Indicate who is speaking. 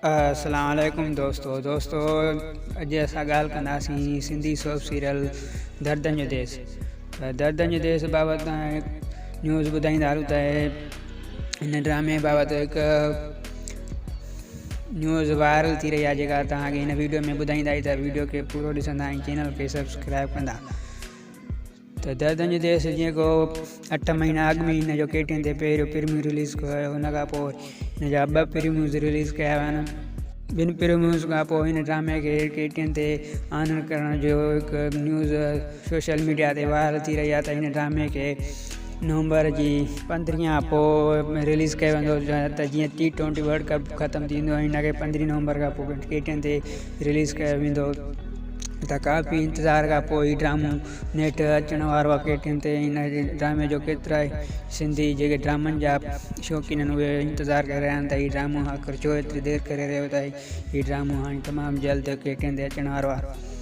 Speaker 1: السلام عليڪم دوستو دوستو اڄ اسان ڳالهه ڪنداسين سنڌي سوپ سيريل دردن جو ديس دردن جو ديس بابت نيوز ٻڌائيندا هلون ته هن ڊرامي بابت هڪ نيوز وائرل ٿي رهي آهي جيڪا توهان کي هن ويڊيو ۾ ٻڌائيندا ته ويڊيو کي پورو ڏسندا ۽ چينل کي سبسڪرائب ڪندا ته دردن جو ديس جيئن ڪو اٺ مهينا اڳ ۾ هن جو ڪي ٽي اين تي پهريون پريميو رليز ڪيو ويو ان کان پوء هن جا ٻه پريميوز رليز ڪيا ويا آهن ٻن پريميوز کان پوء هن ڊرامي کي ڪي ٽي اين تي آن ڪرڻ جو هڪ نيوز سوشل ميڊيا تي وائرل ٿي رهي آهي ته هن ڊرامي کي نومبر جي پندرهين کان پوء رليز ڪيو ويندو ته جيئن ٽي ٽوئنٽي ورلڊ ڪپ ختم ٿيندو ۽ هن کي پندرهين نومبر کان پوء ڪي ٽي اين تي رليز ڪيو ويندو ته ڪافي انتظار کان پوء هي ڊرامو نيٺ اچڻ وارو آهي ڪي ٽي اين تي هن ڊرامي جو ڪيترا ئي سنڌي جيڪي ڊرامن جا شوقين آهن اهي انتظار ڪري رهيا آهن ته هي ڊرامو آخر ڇو ايتري دير ڪري رهيو اٿئي هي ڊرامو هاڻي تمام جلد ڪي ٽي اين تي اچڻ وارو آهي.